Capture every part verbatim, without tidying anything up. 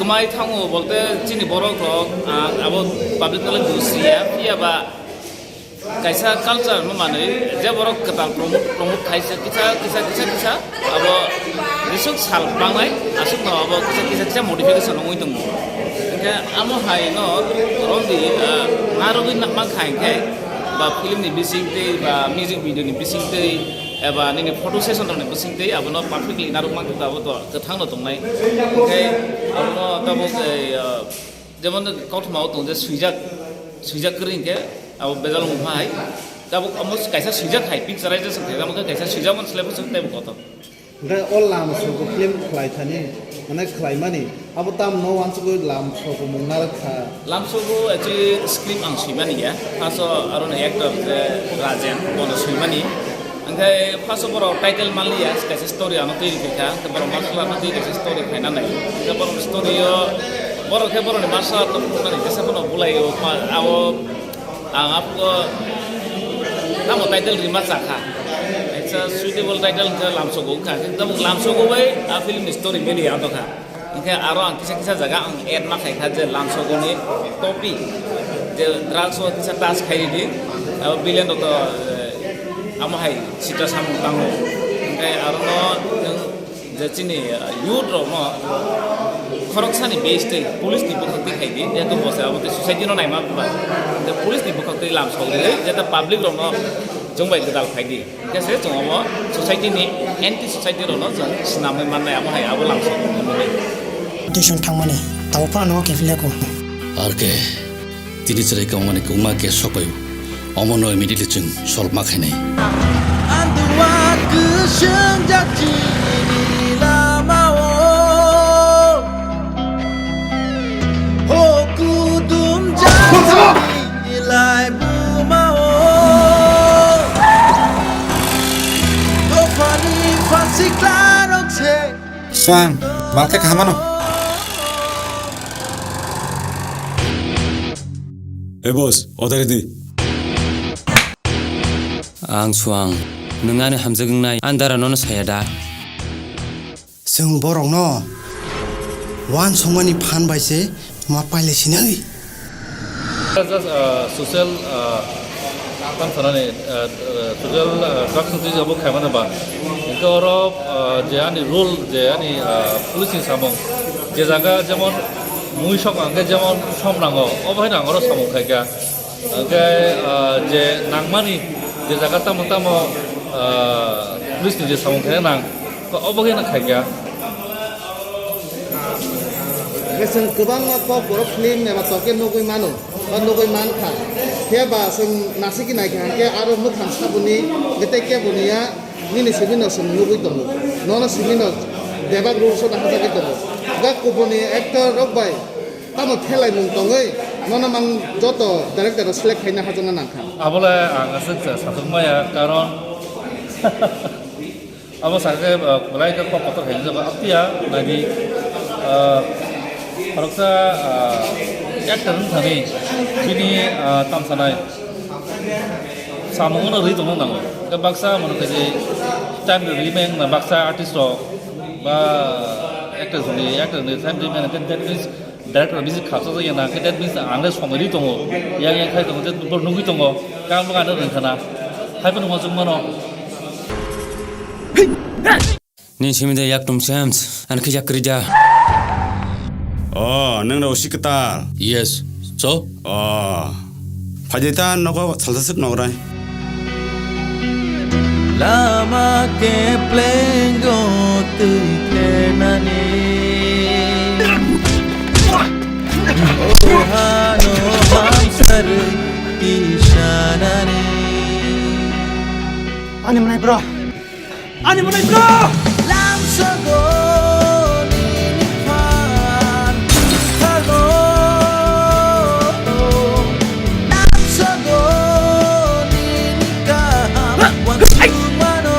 Mai thango bolte chini borok rok, ah, abo public no le buji ya, phiya ba kaisa culture no manwi je borok kwtal promote, promote khaisa kisa, kisa, kisa, kisa, abo risuk sal bangnai asuk no abo kisa, kisa, kisa modification wngwi tongo. Hingke amo hai no rondi, ah, narwgwi nakma kha hingke ba film ni bising tei ba music video ni bising tei eba nini photo session rok ni bising tei abono perfectly narwk mankha abo to. Kwthang no tongnai. Hingke abono tabuk, eh, ah, jemon kothoma o tong je swijak, swijak kwrwi hingke abo bejal wngkha hai. Tabuk amo kaisa swijak hai, picturization khe, amo khe kaisa swijak man slai bwswk tei bo kotor. Hingke o lam sogo film khlai thani, mane khlai mani, abo tam no wansugwi lam sogo mung narwk kha. Lam sogo actually script ang swimani ya. First o aroni actor je Rajen, bono swimani. Hingke first o borok title manliya, kaisa story ano twi rikha, hingke borok martial art no twi kaisa story khaina nai. Hingke borok story o, borok khe borokni martial art no phunuknani jesa phano bulai o, pa-, abo ang aphuru tamo title rima chakha. Kaisa suitable title hingke Lamsogo wngkha, hingke tabuk Lamsogo bai a film ni story mili ya tongkha. Hingke aro ang kisa kisa jaga ang add ma khaikha je Lamsogoni topic je drugs o kisa touch khai ridi, abo villain rok to, eh, amo hai sita samung tango. Hingke aro no nwng je chini, eh, youth rok no khoroksani base tei police ni bwkhak twi khai di, jehetu bo se abo tei society no naima ba. Hingke police ni bwkhak twi Lamsog rwi jeta public rok no chwng bai gwdal khai di. Hingke se chwng omo society ni anti society rokno chwng swnamwi mannai, amo hai abo Lamsog hwnwi. Tuition thangmani, tabuk phano nogo kephilya ko. Ar ke, tini chwrai kongmani kwbangma case sokbaio. Omono immediately chwng solve ma khainai. Andua kwchwngjak chini lamao. Ho kudum jani lai bumao. Dophani phasiklarok se. Swang, malkhe kahamano. Hey boss, odari di. Ang Swang, nwng ani hamjak wngnai, ang dara nono saya da? Chwng borokno wansukmani phan bai se ma pailai sinai. Just, uh, social, uh, tam sanani, uh, uh, social, uh, drugs ni twi abo khaimani ba. Hingke oro, uh, je ani rule, je ani, uh, police ni samung, je jaga jemon mui sok hingke jemon som nango, obo hai nang oro samung khaikha. Hingke, ah, je nangmani, je jaga tamo tamo, ah, police ni je samung khaina nang, obo khe no khaikha. Hingke chwng kwbangma kok borok film eba tokhe nugwi mano, ba nugwi mankha. Phiya ba chwng nasikhe naikha, hingke aro mwkhang saboni, tei keboni ya, nini simi no chwng nugwi tongo. Nono simi no bebak rules o hachagwi tongo. Ga kubuni actor rok bai. Tamo thelaimung tongwi nono mang joto director rok select khaina hajakna nangkha. Abole ang aswk sa-, satung maya, karon abo sakhe, uh, belai khe kok kotor khaina jago. Aphiya naidi, uh, khoroksa, uh, actor wng thani bini, uh, tamsanai samung no rwi tongna nango. Khe baksa mano khe je time rwi meng na baksa artist rok ba actor ni, actor ni time rwi meng na, that means Director bisi khapsa jaya na, that means ang le somoi ri tongo, yang yang khai tongo, je bor nugwi tongo, kang bwkha no rwngkha na, hai phano uansuk mano. Ni simi de yak tum sems, an khijak krija. Oh, nang rao si ketal. Yes, so? Oh. Phaidi ta nogo salsa sik nograi. Lama keplengo twi khenani. Ohano hamsarwi tisanani. Ani mwnai bro. Ani mwnai bro. Lamsogo nini phan thago. Lamsogo nini kaham wansukmano.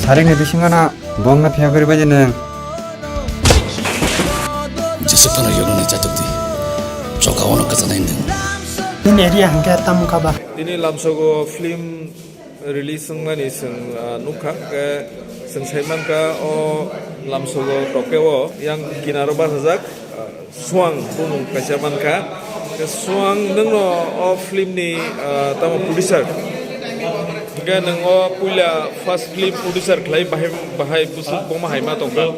Saring ni bisingo na bongna phiya kori baje nang. Jesuk phano yoknani chatuk di. Choka ono kajanai nang. Nini area hingke tamo kaba. Tini Lamsogo film release wngmani chwng, ah, nukha, hwnkhe chwng sai mankha o Lamsogo tokeo yang kinaro bachajak, ah, Suang bumung kaisa mankha. Ke Suang nwngno o film ni, ah, tamo producer. Hingke nwng o puila first film producer khlai bahai, bahai bwswk boma hai ma tongkha.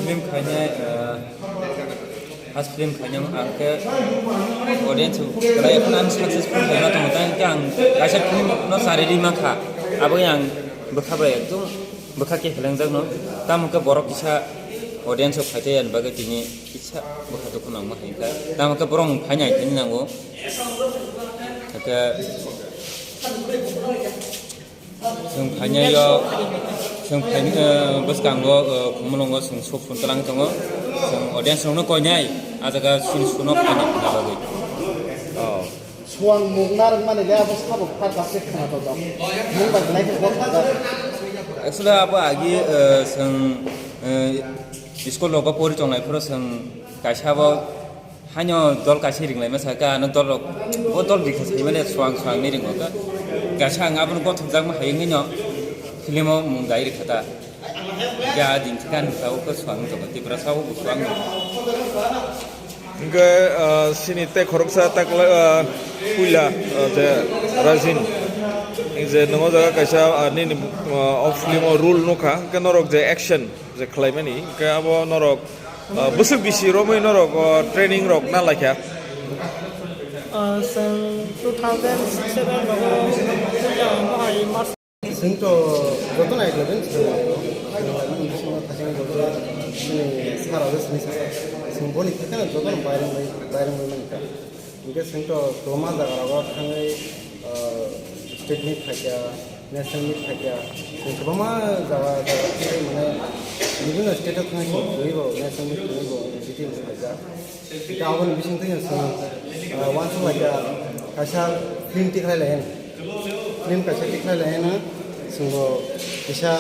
Film khainai, ah, First film khainai ang khe audience belai ekhon ang successful khaima tongo, tei hwnkhe ang kaisa film no chariri mankha, aboni ang bwkha bai ekdom bwkha khe helengjak no, tamo khe borok kisa audience rok phaitaiya ni bagwi tini kisa bwkha dukhu nangma hai kha, tamo khe borok phainai tini nango, hwnkhe. Chwng phainai o, chwng phainai, eh, bwskango, eh, Khumulwngo chwng sok phun twlang tongo. Chwng audience rokno koinai, ah jaga chini suno phainai hwnna bagwi. Oh. Suang mung narwkmani le abo sabo kha kache khna to dok. Mung bai belai khe bok kha jak. Actually, abo agi, eh, chwng, eh, school rogo pori tongnai phuru chwng kaisa bo Haino dol kaisa ringlaima sakha, ano dol rok, o dol rikha saimani swang swang ni ringo kha. Kaisa ang abono gothokjakma hai wngwi no film o mung dai rikha ta. Khe a din thika ang sao khe swang tongkha, Tiprasa o bo swang. Hingke, ah, sini tei khoroksa takla, ah, puila, ah, je Rajin. Hingke je nongo jaga kaisa, ah, nini, ah, o film o role nukha, hingke norok je action je khlaimani, hingke abo norok Ah, bwswk bisi romwi norok, ah, training rok na laikha? Ah, chwng two thousand seven rogo puila omo hai March. Chwng to joto nai glaiben chwng lai. Chwng lai mani bisingo thajeng joto chini sara rok sini saka. Chwng boni thikano joto no bairang bai, bairang bai mani kha. Hingke chwng to kwbangma jaga rogo thangwi, ah, state meet phaikha, national meet phaikha. Chwng kwbangma jaga, jaga thangwi mane bibhinno state o thangwi chwng kwrwi bo national meet thangwi bo G T bo phaikha. Hingke aboni bisingtwi chwng, ah, uansuk laikha kaisa film tikhlai lai. Film kaisa tikhlai lai hino, chwngbo kisa,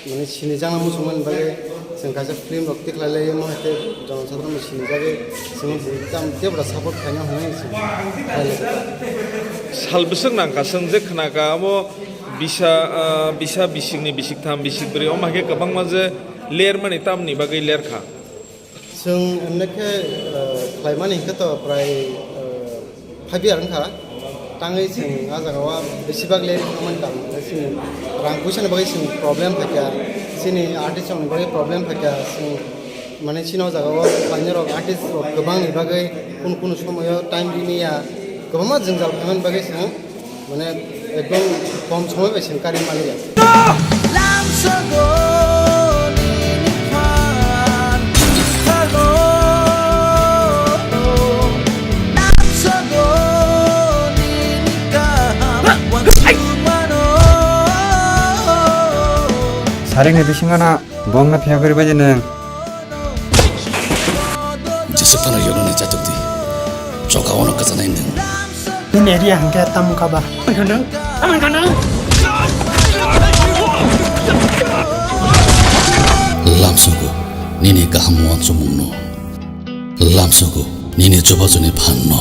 mane, sinijakna muchungmani bagwi chwng kaisa film rok tikhlai lai, omo hai khe jonosadharma sinijagwi chwngno bo tam tebra support khaina hwnwi chwng khlai lai. Sal bwswk nangkha, chwng je khnakha, abo bisa, ah, bisa bisikni bisiktham, bisikbrwi, omo hai khe kwbangma je lermani tamni bagwi lerkha. Chwng emne khe, eh, khlaimani hinkhe to prai, eh, five year wngkha. Tangwi chwng a jagao besibak le wngmani karon khe chini rang puisani bagwi chwng problem phaikha, chini artist rokni bagwi problem phaikha, chwng mane chini o jagao khlainai rok artist rok kwbangni bagwi kunu kunu somoio time rimiya, kwbangma jwngjal khaimani bagwi chwng Mane ekdom kom somoy bai sengkari maliya. Saringni bisingo no bongno phiyogwi rwbaidi nwng. Jesa phano yogna ni chatuk di. Choka ono kasanai nwng. Nini area hingke tamo kaba. Lamsogo nini kaham wansukmungno. Lamsogo nini chubajoni phanno.